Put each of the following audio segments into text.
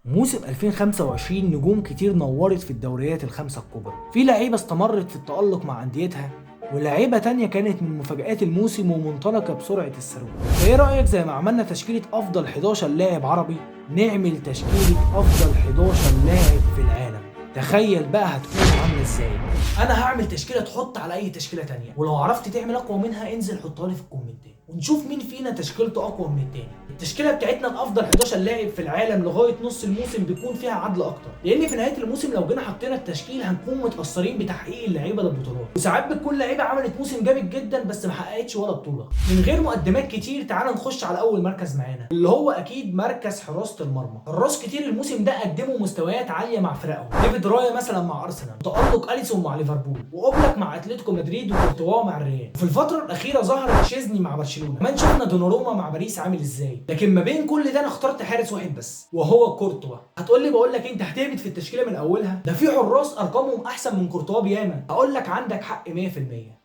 موسم 2025 نجوم كتير نورت في الدوريات الخمسة الكبرى. في لعيبة استمرت في التألق مع أنديتها، ولاعيبة تانية كانت من مفاجآت الموسم ومنطلقة بسرعة الصاروخ. فايه رأيك زي ما عملنا تشكيلة أفضل 11 لاعب عربي نعمل تشكيلة أفضل 11 لاعب في العالم؟ تخيل بقى هتكون عاملة ازاي. انا هعمل تشكيلة تحط على اي تشكيلة تانية، ولو عرفت تعمل اقوى منها انزل حطها لي في الكومنتات ونشوف مين فينا تشكيلته اقوى من التاني. التشكيلة بتاعتنا الافضل 11 لاعب في العالم لغاية نص الموسم بيكون فيها عدل اكتر، لان في نهاية الموسم لو جينا حطينا التشكيل هنكون متاثرين بتحقيق اللعيبة للبطولات، وساعات بتكون لعيبة عملت موسم جامد جدا بس ما حققتش ولا بطوله. من غير مقدمات كتير تعال نخش على اول مركز معانا، اللي هو اكيد مركز حراسة المرمى. حراس كتير الموسم ده قدموا مستويات عالية مع فرقهم، ديفيد رايا مثلا مع ارسنال، تالق اليسون مع ليفربول، واوبلاك مع اتلتيكو مدريد، وكورتوا مع الريال. في الفترة الاخيرة ظهر تشيزني مع برشلونة، كمان شفنا دوناروما مع باريس عامل ازاي. لكن ما بين كل ده انا اخترت حارس واحد بس وهو كورتوا. هتقول لي بقول لك انت هتهبط في التشكيلة من اولها، ده في حراس ارقامهم احسن من كورتوا بياما. هقول لك عندك حق 100%،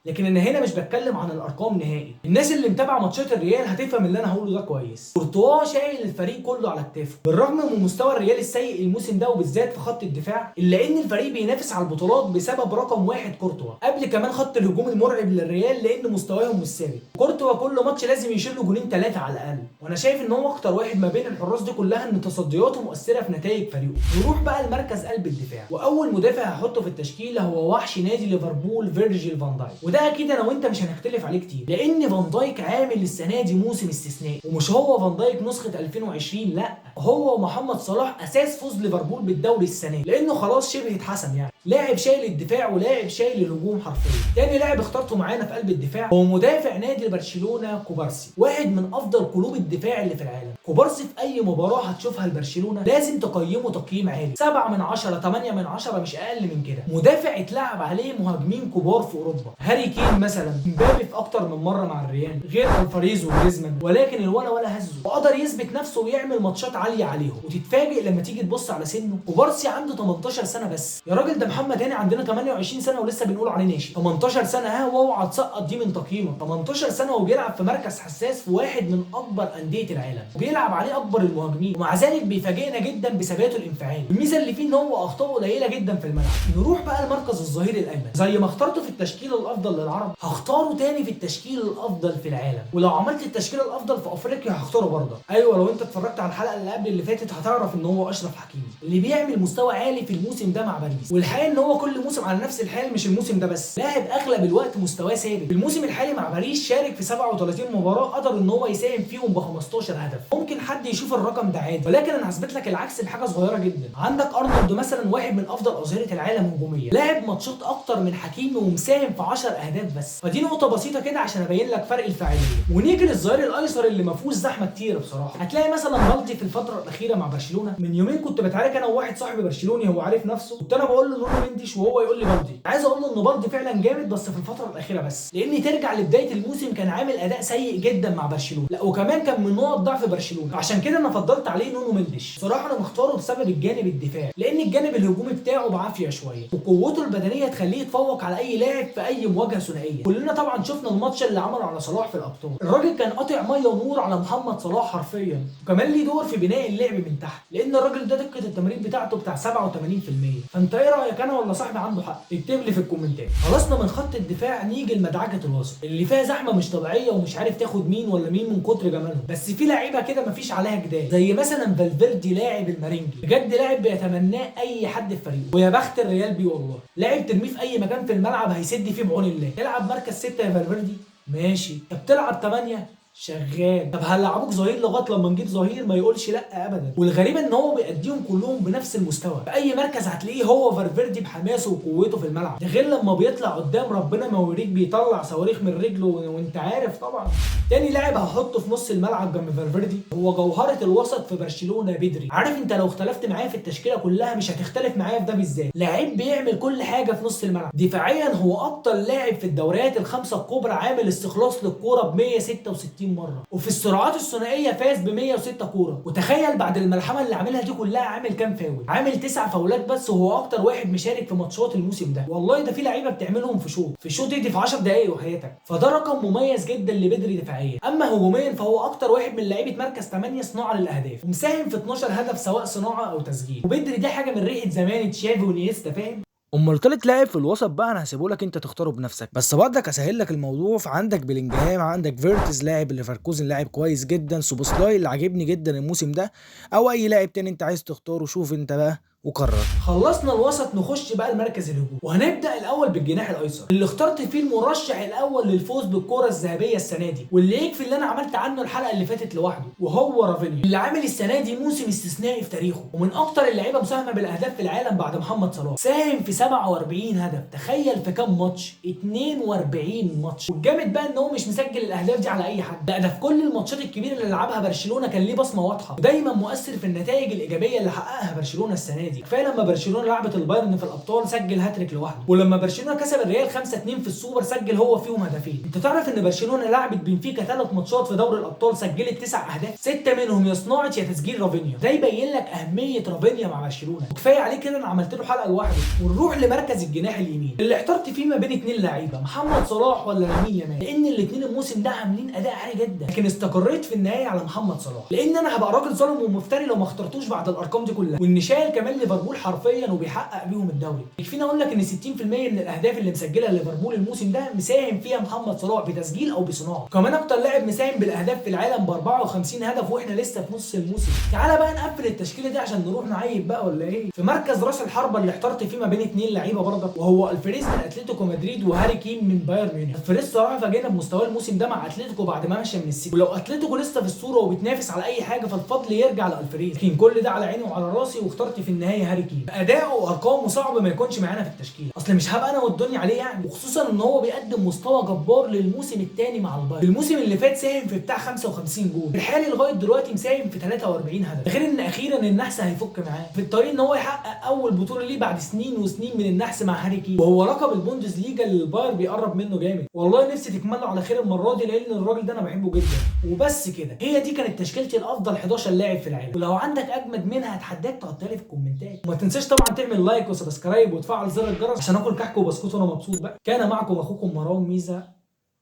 لكن انا هنا مش بتكلم عن الارقام نهائي. الناس اللي متابعه ماتشات الريال هتفهم اللي انا هقوله ده كويس. كورتوا شايل الفريق كله على كتافه، بالرغم من مستوى الريال السيء الموسم ده وبالذات في خط الدفاع، الا ان الفريق بينافس على البطولات بسبب رقم واحد كورتوا، قبل كمان خط الهجوم المرعب للريال لان مستواهم مش ثابت. كورتوا كل ماتش لازم يشيل له جولين 3 على الاقل، وانا شايف ان هو اكتر واحد ما بين الحراس دي كلها ان تصدياته مؤثرة في نتائج فريقه. نروح بقى لمركز قلب الدفاع، واول مدافع هحطه في التشكيلة هو وحش نادي ليفربول فيرجيل فان دايك، وده اكيد انا وانت مش هنختلف عليه كتير، لان فان دايك عامل السنة دي موسم استثنائي. ومش هو فان دايك نسخه 2020، لا، هو ومحمد صلاح اساس فوز ليفربول بالدوري السنة دي، لانه خلاص شبه اتحسم يعني. لاعب شايل الدفاع ولاعب شايل الهجوم حرفيا. تاني لاعب اخترته معانا في قلب الدفاع هو مدافع نادي برشلونة كوبارسي، واحد من افضل قلوب الدفاع اللي في العالم. كوبارسي في اي مباراة هتشوفها لبرشلونة لازم تقيمه تقييم عالي، 7 من 10 8 من 10 مش اقل من كده. مدافع اتلعب عليه مهاجمين كبار في اوروبا، هاري كين مثلا، مبابي في اكتر من مرة مع الريال، غير الفاريز وجريزمان، ولكن الولا ولا هزه وقدر يثبت نفسه ويعمل ماتشات عالية عليهم. وتتفاجئ لما تيجي تبص على سنة، كوبارسي عنده 18 سنة بس. يا راجل ده محمد هاني عندنا 28 سنة ولسه بنقول عليه ناشئ. 18 سنة، ها، واوعى تسقط دي من تقييمك. 18 سنة وبيلعب في مركز حساس في واحد من اكبر اندية العالم، وبيلعب عليه اكبر المهاجمين، ومع ذلك بيفاجئنا جدا بثباته الانفعالي. الميزة اللي فيه ان هو اخطائه قليله جدا في الملعب. نروح بقى لمركز الظهير الايمن، زي ما اخترته في التشكيلة الافضل للعرب هختاره تاني في التشكيل الافضل في العالم، ولو عملت التشكيلة الافضل في افريقيا هختاره برضه. ايوه، لو انت اتفرجت على الحلقة اللي قبل اللي فاتت هتعرف ان هو اشرف حكيمي اللي بيعمل مستوى عالي في الموسم ده مع باريس. والحقيقة ان هو كل موسم على نفس الحال، مش الموسم ده بس، لاعب اغلب الوقت مستواه ثابت. الموسم الحالي مع باريس شارك في 37 مباراة قدر ان هو يساهم فيهم ب 15 هدف. ممكن حد يشوف الرقم ده عادي، ولكن انا هثبت لك العكس بحاجة صغيرة جدا. عندك ارنولد مثلا، واحد من افضل اظهره العالم هجوميا، لاعب ماتشات اكتر من حكيمي ومساهم في 10 اهداف بس. فدي نقطة بسيطة كده عشان ابين لك فرق الفاعلية. ونيجي للظهير الايسر اللي ما فيهوش زحمة كتير بصراحة. هتلاقي مثلا بالدي في الفترة الاخيرة مع برشلونة. من يومين كنت بتعارك انا وواحد صاحبي برشلوني هو عارف نفسه، كنت انا بقول له نونو منديش وهو يقول لي بالدي. عايز اقول له ان بالدي فعلا جامد بس في الفترة الاخيرة بس، لان ترجع لبداية الموسم كان عامل اداء سيء جدا مع برشلونة، لا وكمان كان من نقط ضعف برشلونة، عشان كده انا فضلت عليه نونو مندش. بصراحة انا مختاره بسبب الجانب الدفاعي، لان الجانب الهجومي بتاعه بعافية شوية، وقوته البدنية تخليه يتفوق على اي لاعب في اي مواجهة ثنائية. كلنا طبعا شفنا الماتش اللي عمله على صلاح في الابطال، الراجل كان قاطع مية ونور على محمد صلاح حرفيا. وكمان ليه دور في بناء اللعب من تحت، لان الراجل ده دقه التمرير بتاعته بتاع 87%. فانت ايه رايك، انا ولا صاحبي عنده حق؟ اكتب لي في الكومنتات. خلصنا من خط الدفاع، نيجي لمدعكه الوسط اللي فيها زحمة مش طبيعية ومش عارف تاخد مين ولا مين من كتر جمالهم. بس في لعيبة كده مفيش عليها جدال، زي مثلا فالفيردي لاعب المارينجي، بجد لاعب بيتمناه اي حد في فريقه، ويا بخت الريال بيه والله. لاعب ترميه في اي مكان في الملعب هيسد فيه بعون الله. تلعب مركز 6 يا فالفيردي، ماشي. طب تلعب 8، شغال. طب هنلعبوك ظهير لغاية لما نجيب ظهير ما يقولش لا ابدا. والغريب ان هو بيأديهم كلهم بنفس المستوى، في اي مركز هتلاقيه هو فالفيردي بحماسه وقوته في الملعب. ده غير لما بيطلع قدام ربنا ما يوريك بيطلع صواريخ من رجله وانت عارف طبعا. تاني لاعب هحطه في نص الملعب جنب فالفيردي هو جوهرة الوسط في برشلونة بدري. عارف انت لو اختلفت معايا في التشكيلة كلها مش هتختلف معايا في ده بالذات. لاعب بيعمل كل حاجة في نص الملعب. دفاعيا هو افضل لاعب في الدوريات الخمسة الكبرى، عامل استخلاص للكورة ب 166 61 مرة، وفي السرعات الثنائية فاز ب 106 كورة. وتخيل بعد الملحمة اللي عاملها دي كلها عامل كام فاول؟ عامل 9 فاولات بس، وهو اكتر واحد مشارك في ماتشات الموسم ده. والله ده في لعيبة بتعملهم في شوط، في شوط دي في 10 دقائق وحياتك. فده رقم مميز جدا لبدري دفاعيا. اما هجوميا فهو اكتر واحد من لعيبة مركز 8 صناعة للاهداف، ومساهم في 12 هدف سواء صناعة او تسجيل. وبدري ده حاجة من ريحه زمان تشافي ونيستا، فاهم؟ امال تالت لاعب في الوسط بقى انا هسيبه لك انت تختاره بنفسك، بس برضك اسهل لك الموضوع. فعندك بلينجهام، عندك فيرتز لاعب ليفركوزن لاعب كويس جدا، سوبوسلاي اللي عاجبني جدا الموسم ده، او اي لاعب تاني انت عايز تختاره. شوف انت بقى وقرر. خلصنا الوسط، نخش بقى المركز الهجوم، وهنبدا الاول بالجناح الايسر اللي اخترت فيه المرشح الاول للفوز بالكرة الذهبية السنة دي، واللي يكفي اللي انا عملت عنه الحلقة اللي فاتت لوحده، وهو رافينيا اللي عامل السنة دي موسم استثنائي في تاريخه، ومن اكتر اللعيبة مساهمة بالاهداف في العالم بعد محمد صلاح. ساهم في 47 هدف، تخيل في كام ماتش؟ 42 ماتش. والجامد بقى ان هو مش مسجل الاهداف دي على اي حد، لا ده في كل الماتشات الكبيرة اللي لعبها برشلونة كان ليه بصمة واضحة، ودايما مؤثر في النتائج الايجابية اللي حققها برشلونة السنة دي. كفاية لما برشلونة لعبت البايرن في الابطال سجل هاتريك لوحده، ولما برشلونة كسب الريال 5-2 في السوبر سجل هو فيهم هدفين. انت تعرف ان برشلونة لعبت بنفيكا 3 ماتشات في دوري الابطال سجلت 9 اهداف، 6 منهم يا صناعة يا تسجيل رافينيا. ده يبين لك اهمية رافينيا مع برشلونة، وكفاية عليه كده انا عملت له حلقة لوحده. ونروح لمركز الجناح اليمين اللي احترت فيه ما بين 2 لعيبة، محمد صلاح ولا لامين يامال، لان الاثنين الموسم ده عاملين اداء عالي جدا، لكن استقريت في النهاية على محمد صلاح، لان انا هبقى راجل ظالم ومفتري لو ما اخترتوش بعد الارقام دي كلها، وان شايل كمان ليفربول حرفيا وبيحقق بيهم الدوري. يكفينا اقول لك ان 60% من الاهداف اللي مسجلها ليفربول الموسم ده مساهم فيها محمد صلاح بتسجيل او بصناعة. كمان اكتر لاعب مساهم بالاهداف في العالم ب 54 هدف واحنا لسه في نص الموسم. تعالى بقى نقفل التشكيلة دي عشان نروح نعيب بقى ولا ايه. في مركز راس الحربة اللي احترت فيه ما بين 2 لعيبة برضك، وهو الفريز من اتلتيكو مدريد وهاري كين من بايرن ميونخ. الفريز صراحة فاجئنا بمستواه الموسم ده مع اتلتيكو بعد ما مشى من السيتي، ولو اتلتيكو لسه في الصورة وبتنافس على اي حاجة فالفضل يرجع لالفريز، لكن كل ده على عيني وعلى راسي. واخترت في النهاية هاري كين، اداؤه وارقامه صعب ما يكونش معانا في التشكيلة، اصل مش هبقى انا والدنيا عليه يعني، وخصوصا ان هو بيقدم مستوى جبار للموسم الثاني مع البايرن. الموسم اللي فات ساهم في بتاع 55 جول، الحالي لغاية دلوقتي مساهم في 43 هدف، غير ان اخيرا النحس هيفك معاه في الطريق ان هو يحقق اول بطوله ليه بعد سنين وسنين من النحس مع هاري كين، وهو لقب البوندسليجا اللي البايرن بيقرب منه جامد. والله نفسي تكمله على خير المرة دي لان الراجل ده انا بحبه جدا. وبس كده، هي دي كانت تشكيلتي الافضل 11 لاعب في العالم، ولو عندك اجمد منها اتحداك تحطها لي في الكومنتات. وما تنساش طبعا تعمل like و subscribe وتفعل زر الجرس عشان اكل كحك وبسكوت وانا مبسوط بقى. كان معكم اخوكم مروان ميزة،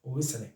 وسلام.